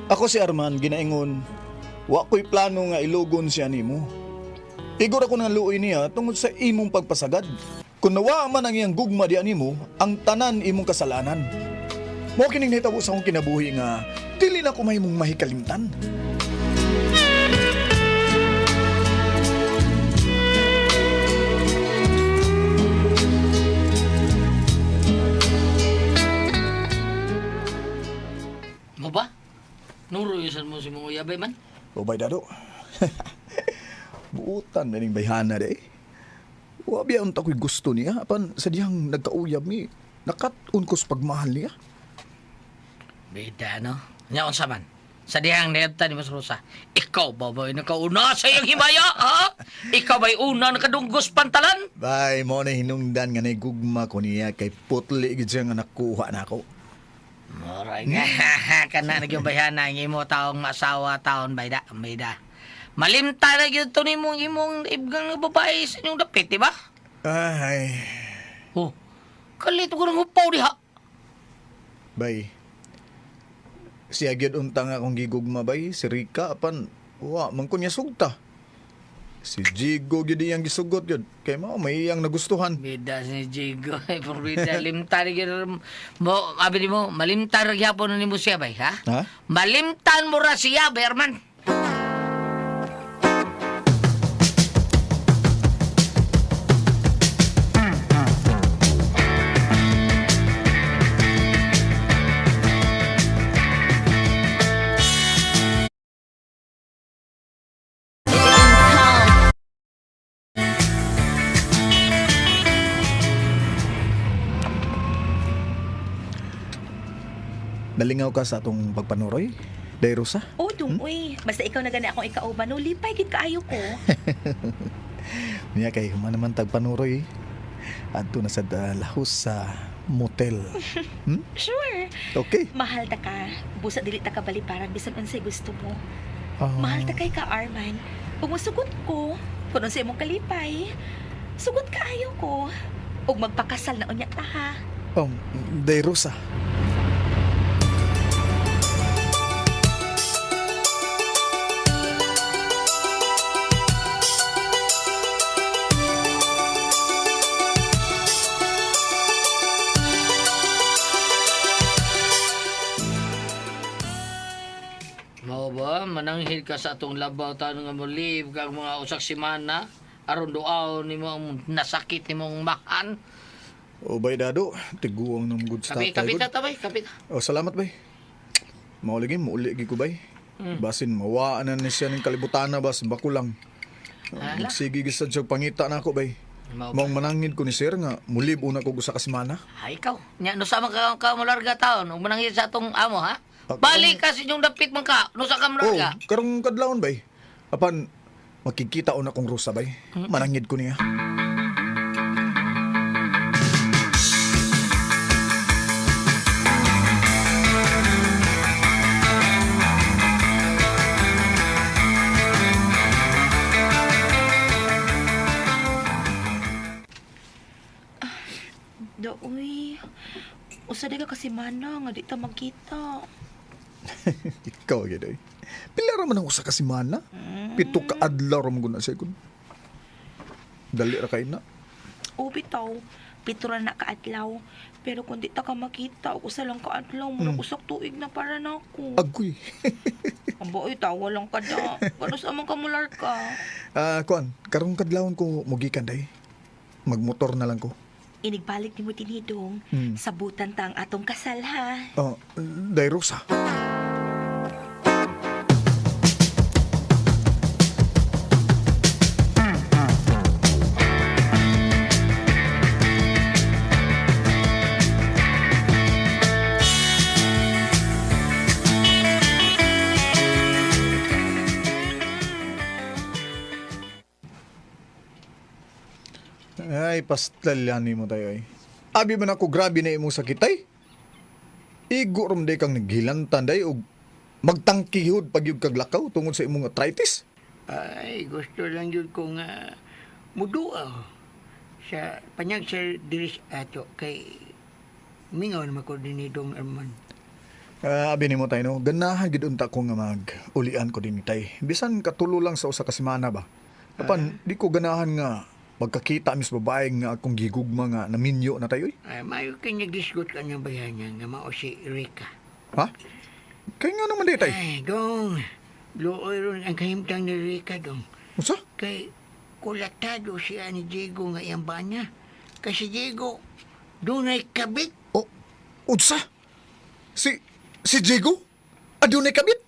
Ako si Arman, ginaingon, wa ko'y plano nga ilugon siya nimo. Igor ako ng luoy niya tungod sa imong pagpasagad. Kung nawa man ang iyang gugma diya nimo, ang tanan imong kasalanan. Mao kining nahitabo sa akong kinabuhi nga dili na ko mahimong mahikalimtan. Mo ba? Nuro yun mo si mong uyabay man. O bay dado. Buutan na ning bayhana day. Wa biya unta ko'y gusto niya apan sa diyang nagkauyab mi nakat-un ko sa pagmahal niya. Bida, no? Nya unsa man? Sa dihang niyabta ni Mas Rosa, ikaw ba ba'y nakauna sa iyang himaya, ha? Ikaw ba'y una nakadunggos pantalan? Bay, mo na hinungdan nga naigugma ko niya kay putli gid siya nga nakuha na ako. Moray nga, kana na gyud bayhana ang imo taong asawa taon bayda, bayda. Malimta na gyud to nimong imong ibgang nga babae sa inyong dapit, di ba? Ay, Oh, kalit ko ng upaw diha. bay. Siya gyud unta nga akong gigugma bay, si Rika apan wa man ko niya sugta. Si Jigo gyud iyang gisugot gyud kay mao may iyang nagustuhan. Bida si Jigo, ay bida limta ni gyud mo, abi nimo, malimta ra gyapon nimo siya bay, ha? Ha? Malimtan mo ra siya, Berman. Nalingaw ka sa atong pagpanuroy, Day Rosa? Oh, dong, uy. Basta ikaw na gani akong ikauban, no, lipay gid kaayo ko. Niya kay human naman tagpanuroy. Adto na sa lahos sa motel. Sure. Okay. Mahal ta ka. Busa dili ta ka baliparan bisan unsay gusto mo. Ah, Mahal ta kay ka, Arman. Ug musugot ko kung unsay imong kalipay. Sugot kaayo ko. Ug magpakasal na unya ta ha. Oh, Day Rosa. Mao ba, mananghil ka sa atong labaw tanong nga mo leave kag mga usak semana aron duaw nimo ang nasakit nimong mahan. O bay dado, tiguang ng good Kapi, tatay. kapi gud. ta tabay, kapi ta. O salamat bay. Mao lagi muuli gi ko bay. Basin mawaan na ni siya ning kalibutana bas bako lang. Ala. Magsige gid sad siya pangita na ako bay. Mao ba? Maong manangin ko ni sir nga mulib una ko usa ka semana. Ay, ikaw. Nya, no sama ka, ka mularga taon, ug mananghil sa atong amo, ha? Ah, Balik ka sa inyong dapit man ka, no sa ka Oh, mularga. karong kadlawon bay. Apan makikita una kong Rosa bay. Manangid ko niya. Do, uy. Usa di ka kasi mana nga di ta magkita. Ikaw gyud ay. Pila ra man ang usa ka semana? Pito ka adlaw ra man gud na siya gud. Dali ra kay na. O bitaw, pito ra na kaadlaw. Pero kung di ta ka makita, og usa lang kaadlaw, murag usak tuig na para nako. Agoy. Amba, uy, tawa lang ka da. Kano sa amang kamular ka? Ah, kuan, karong kadlawon ko mugikan day. Magmotor na lang ko. Inigbalik ni mo tinidong, sabutan ta ang atong kasal ha. Oh, Day Rosa. Ay, pastalyan mo tayo ay. Abi man ako grabe na imong sakit ay. Igo rom day kang naghilantan day og magtangkihod pag yug kag lakaw tungod sa imong arthritis. Ay, gusto lang yun kong muduaw sa panyag sa diris ato kay mingaw naman ko dinidong Arman. Ah, abi nimo tay no, ganahan gid unta ko nga mag-ulian ko din tay. Bisan katulo lang sa usa ka semana ba. Apan di ko ganahan nga magkakita mis babae nga akong gigugma nga naminyo na tayo. Ay, mayo kay nagisgot ka ng bayana nga mao si Rika. Ha? Kay nga naman di tay. Ay, dong. Luoy ron ang kahimtang ni Rika, dong. Unsa? Kay kulatado siya ni Diego nga iyang bana. Kasi Diego, dunay kabit. Oh, unsa? Si Diego? Adunay kabit?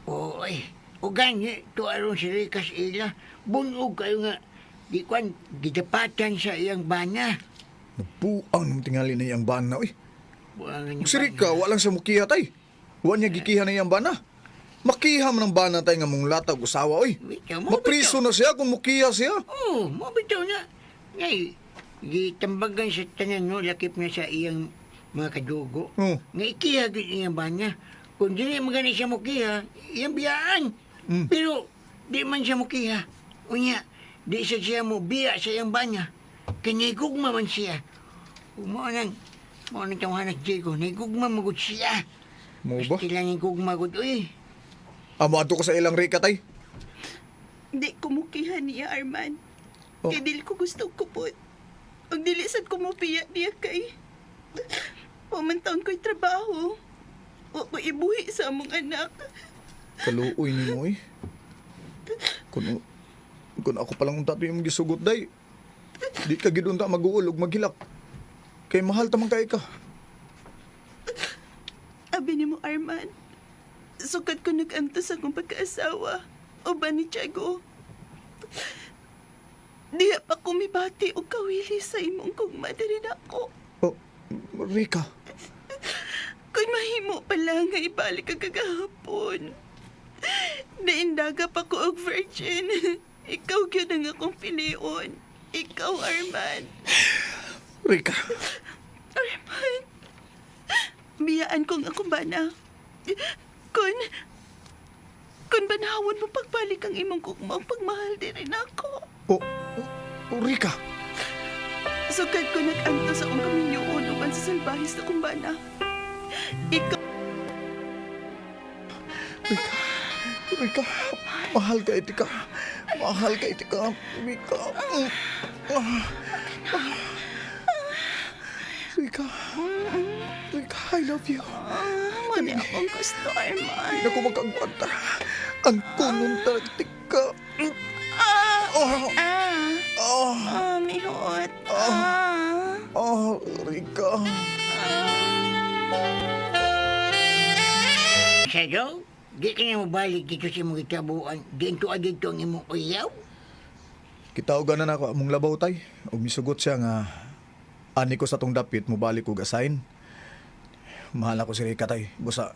Oy, o gani, to aron si Rika sa ila. Bunog kayo nga, di kwan, gidapatan sa iyang bana. Nabuang nung tingali na iyang bana oy. Buangan Si Rika, walang siya mukiha tay. Wa niya gikiha na iyang bana. Makiha man ang bana tay nga mong latag usawa oy. Bitaw mo, Mapriso na siya kung mukiha siya. Oo, mo bitaw na. Ngay, gitambagan sa tanan no, lakip na sa iyang mga kadugo. Oo. Nga ikiha gid iyang bana. Kung dili man gani siya mukiha, iyang biyaan. Pero di man siya mukiha. Unya, di siya mo biya sa iyang bana. Kay nigugma man siya. Mao nang tawanan Diego, nigugma magud siya. Mo ba? Basta lang nigugma gud uy. Amo adto ko sa ilang Rika tay. Di ko mukiha niya, Arman. Oh. Kay dili ko gusto kupot. Ug dili sad ko mopiya niya kay pamantaon ko'y trabaho. Wa ko ibuhi sa among anak. Kaluoy nimo eh. Kung ako palang unta to yung gisugot day. Di ka gid unta mag-uul ug maghilak. Kay mahal ta man kay ka. Abi nimo, Arman. Sukad ko nag-antos akong pagkaasawa. Uban ni Tiago. Diha pa ko mibati og kawili sa imong kugma diri nako. Oh, Rika. Kung mahimo pala nga ibalik ang kagahapon. Naindaga pa ko og virgin. Ikaw gyud ang akong pilion. Ikaw, Arman. Rika. Arman. Biyaan kong akong bana. Kung banhawon mo pagbalik ang imong gugma, ang pagmahal diri nako. Oh, oh, Rika. Sukad ko nag-antos akong kaminyoon uban sa salbahis na kong bana. Ikaw, Rika. Rika. Mahal ka itika. Mahal ka itika. Rika. Ah. Ah. Rika. Rika, I love you. Mo ni akong gusto, Arman. Hindi na ko makagwanta. Ang kunon tika. Ah! Oh, Ah! oh, Ah, mihot. Ah! oh, Rika. Siya daw, di ka na mabalik dito sa imong gitabuan. Dinto dito ang imong uyaw. Kitawagan na nako among labaw tay. Ug misugot siya nga ani ko sa tong dapit mobalik og assign. Mahal ako si Rika tay. Busa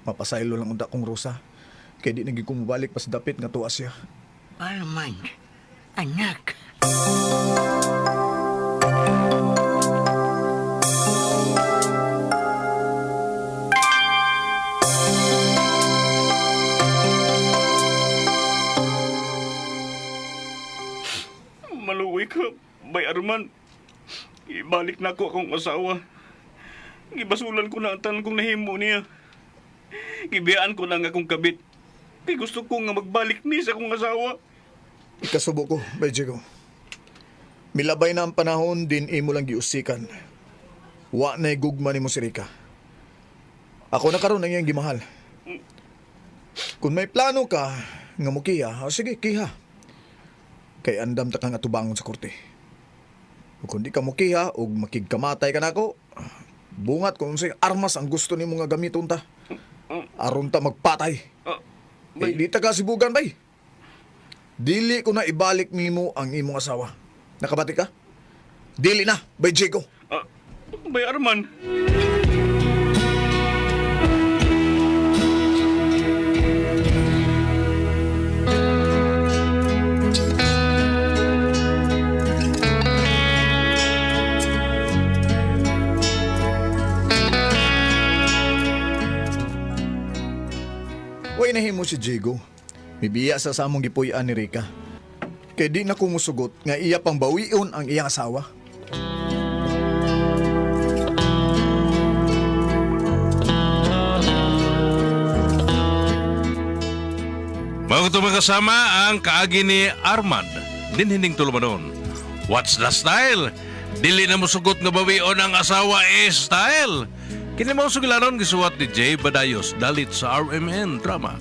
mapasaylo lang unta kong rusa. Kay di nagi ko mobalik pa sa dapit nga tuwa siya. Armand, anak. Maluwi ka, Bay Arman. Ibalik na ko akong asawa. Gibasulan ko na ang tanan kong nahimo niya. Gibiyaan ko na ang akong kabit. Kay gusto ko nga magbalik ni sa akong asawa. Ikasubo ko, Bay Diego. Milabay na ang panahon din imo lang giusikan. Wa na gugma nimo si Rika. Ako na karon ang iyang gimahal. Kung may plano ka nga mukiha, o sige, kiha. Kay andam ta kang atubangon sa korte. Ug kung di ka mukiha og makigkamatay ka nako, bungat kung unsay armas ang gusto nimo nga gamiton ta. Aron ta magpatay. Ah, Eh, di ta kasibugan bay. Dili ko na ibalik nimo ang imong asawa. Nakabati ka? Dili na, bay Diego. ah, Bay Arman. Way nahimo si Diego. Mibiya sa samong gipuy-an ni Rika. Kay di na ko musugot nga iya pang bawion ang iyang asawa. Mao to mga kasama ang kaagi ni Armand dinhining tulumanon. What's the style? Dili na mosugot nga bawion ang asawa eh style. Kini mao sugilanon gisuwat ni Jay Badayos dalit sa RMN Drama.